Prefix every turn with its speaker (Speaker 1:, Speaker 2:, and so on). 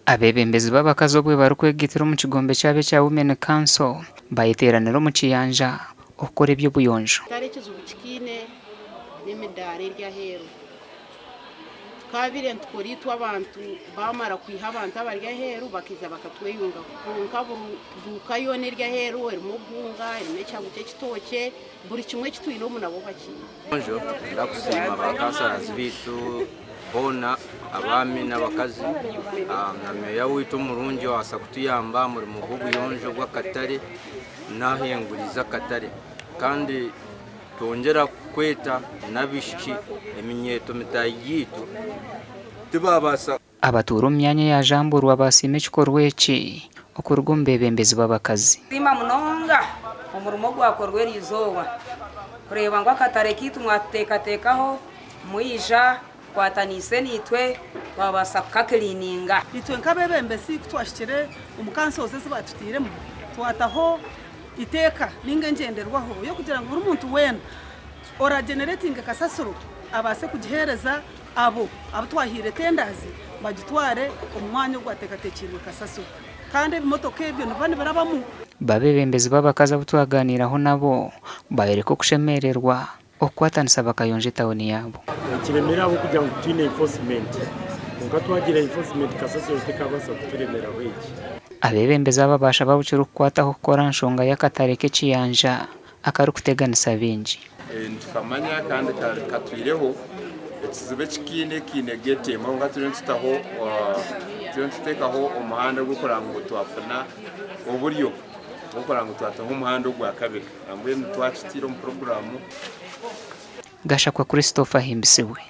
Speaker 1: Abeebembezi b'abakazi obwe barikwegaitira omu kigombe kyabo ekya Women Council bayeteeranira omu kiyanja okukora eby'obuyonjo.
Speaker 2: Tihariho ekizibu kikaine n'emidaara eri aheeru. Tukaabaire nitukora itwe abantu baamara kwiha abantu abari aheeru bakaija bakatweyungaho. Kwonka buri duuka yoona eri aheeru erimu obuhunga, erimu ekyangu ky'ekitookye, buri kimwe eki twine omu nabo bakiine.
Speaker 3: Bonjo ndakusiima ba kansarazi baitu boona abaami n'abakazi na meeya waitu omurungi owabaasa kutuyamba aha murimo gw'obuyonjo bw'akatare n'ahengurize akatare kandi twongyera kweta n'abaishiki eminyeeto mitaahi yaitu tibabaasa.
Speaker 1: Abatuura omu myanya eya Jamburwa baasiima ekikorwa eki okuruga omu beebembezi b'abakazi.
Speaker 4: Nitusiima munonga omurimo ogwakorwa eri izooba kureeba ngu akatare kaitu mwatuteekateekaho mwija kukwataniise naitwe twabaasa kukakiliininga.
Speaker 5: Itwe nk'abeebembezi ku twahikire omu kansozi ezi baatutairemu, twataho eiteeka nainga engyenderwaho y'okugira ngu buri muntu weena oraageneretinge kasasiro abaase kugiheereza abo abu twahaire tendazi bagitware omu mwanya ogwateekateekiirwe kasasiro kandi ebimotoka ebyo nibiba nibirabamu.
Speaker 1: Babeebembezi b'abakazi abu twagaaniiraho nabo baayoreka okushemererwa okukwatanisa bakayonja etauni yaabo.
Speaker 6: Nikiremera ahabw'okugira ngu titwine enforcement kwonka twagira enforcement kasasiro tekabaasa kuturemeraho egi.
Speaker 1: Abeebembezi aba baashaba abu kirikukwataho kukora nshonga y'akatare k'ekiyanja akarikuteganisa baingi.
Speaker 7: Nitukamanya kandi katwireho ekizibu eki kaine, kaine geeti emwe kwonka turiyo nitutaho turiyo nituteekaho omuhanda ogw'okureba ngu twafuna oburyo bw'okureba ngu twataho omuhanda ogwakabiri. Nambwenu twakitaire omu puroguraamu.
Speaker 1: Gashakwa Christopher Ahimbisibwe.